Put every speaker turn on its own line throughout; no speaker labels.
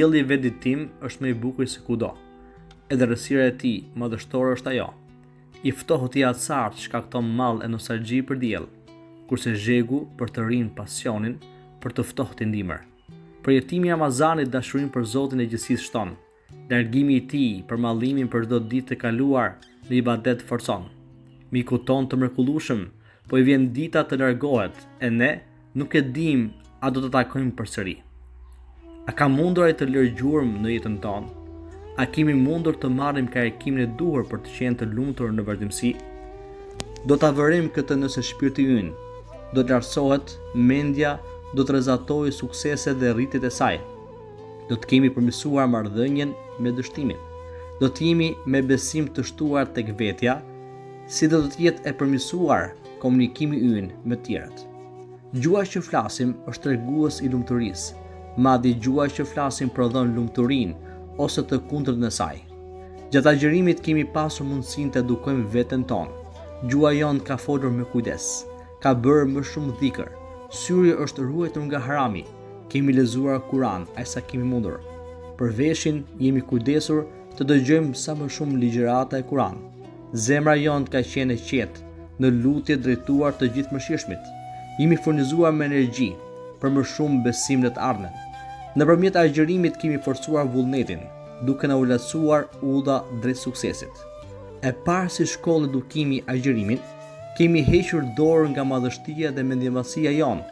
Dielli i vendit tim është më i bukuri se kudo. Edhe errësira e tij madhështore është ajo. I ftohti i acartë shkakton mall e nostalgji për diell, kurse zhegu përtërin pasionin për të ftohtin dimër. Përjetimi i Ramazanit dashurinë për Zotin e gjithësisë shton. Largimi i tij, përmallimin për çdo ditë të kaluar në ibadet forcon. Mikut tonë të mrekullueshëm, po i vjen dita të largohet, e ne nuk e dimë a do ta takojmë përsëri. A ka mundur ai të lërë gjurmë në jetën tonë? A kemi mundur të marrim karikimin e duhur për të qenë të lumtur në vazhdimësi? Do ta vërejmë këtë nëse shpirti ynë do të lartësohet, mendja do të rrezatojë sukseset dhe rritjet e saj. Do të kemi përmirësuar marrëdhënien me dështimin. Do të jemi me besim të shtuar tek vetja, si dhe do të jetë e përmirësuar komunikimi ynë me të tjerët. Gjuha që flasim është tregues i lumturisë, madje gjuha që flasim prodhon lumturinë ose të kundërtën e saj. Gjatë agjërimit kemi pasur mundësinë të edukojmë veten tonë. Gjuha jonë ka folur me kujdes, ka bërë më shumë dhikër, syri është ruajtur nga harami, Kemi lexuar Kur'an aq sa kemi mundur. Për veshin jemi kujdesur të dëgjojmë sa më shumë ligjërata e Kur'an. Zemra jonë ka qenë e qetë në lutje drejtuar të Gjithëmëshirshmit. Jemi furnizuar me energji për më shumë besim në të ardhmen. Nëpërmjet agjërimit kemi forcuar vullnetin, duke na u lehtësuar udha drejt suksesit. E parë si shkollë edukimi agjërimin, Kemi hequr dorë nga madhështia dhe mendjemadhësia jonë,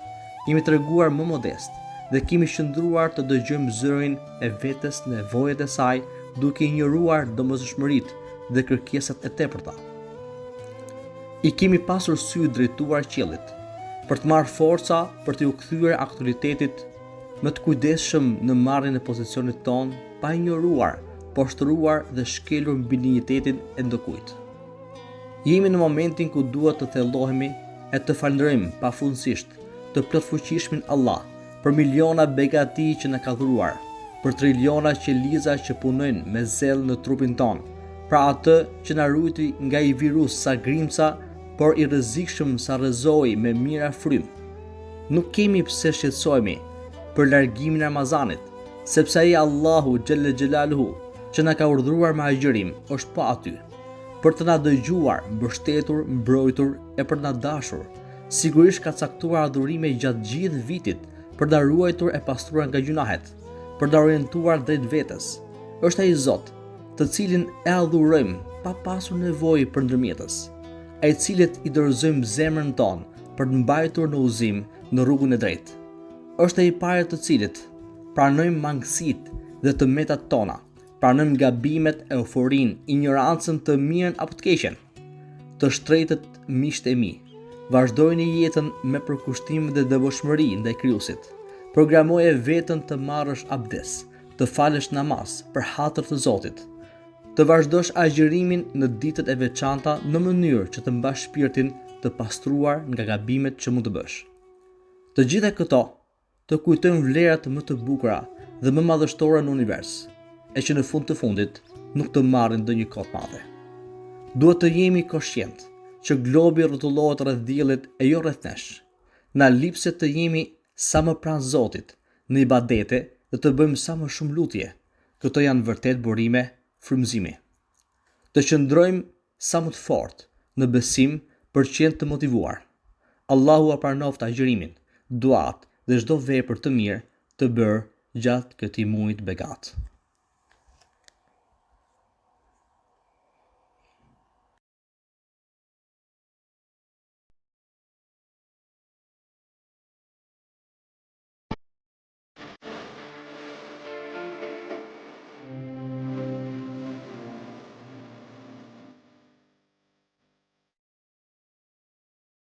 jemi treguar më modestë dhe kemi qëndruar të dëgjojmë zërin e vetes nevojat e saj duke injoruar domosdoshmëritë dhe kërkesat e tepërta. I kemi pasur sytë drejtuar qiellit, për të marrë forca për t'iu kthyer aktualitetit më të kujdesshëm në marrjen e pozicionit tonë pa injoruar, poshtëruar dhe shkelur mbi dinjitetin e ndokujt. Jemi në momentin ku duhet të thellohemi e të falënderojmë pafundësisht të plotfuqishmin Allah për miliona begati që na ka dhuruar, për triliona qeliza që punojnë me zell në trupin tonë, për atë që na ruajti nga ai virus sa grimca, por i rrezikshëm sa rrëzoi me mijëra frymë. Nuk kemi pse shqetësohemi për largimin e Ramazanit, sepse ai Allahu xhelle xhelaluhu që na ka urdhëruar me agjërim është po aty. për të na dëgjuar, mbështetur, mbrojtur e për të na dashur. Sigurisht ka caktuar adhurime gjatë gjithë vitit për të na ruajtur e pastruar nga gjynahet, për të na orientuar drejt vetes. Është ai Zot, të cilin e adhurojmë pa pasur nevojë për ndërmjetës. Ai të cilit i dorëzojmë zemrën tonë për të mbajtur në udhëzim në rrugën e drejtë. Është ai para të cilit pranojmë mangësitë dhe të metat tona, Pranojmë gabimet, euforinë, injorancën, të mirën apo të keqen. Të shtrenjtët miqtë e mi, vazhdojeni jetën me përkushtim dhe devotshmëri ndaj Krijuesit. Programoje veten të marrësh abdes, të falësh namaz për hatër të Zotit. Të vazhdosh agjërimin në ditët e veçanta në mënyrë që të mbash shpirtin të pastruar nga gabimet që mund të bësh. Të gjitha këto të kujtojnë vlerat më të bukura dhe më madhështore në univers, e që në fund të fundit nuk të marrin ndonjë kohë të madhe. Duhet të jemi koshient që globi rrotullohet rreth diellit e jo rreth nesh. Na lipset të jemi sa më pranë Zotit në ibadete dhe të bëjmë sa më shumë lutje. Këto janë vërtet burime frymëzimi. Të qëndrojmë sa më të fortë në besim për të qenë të motivuar. Allahu ua pranoftë agjërimin, duatë dhe çdo vepër të mirë të bërë gjatë këtij muaji të begatë.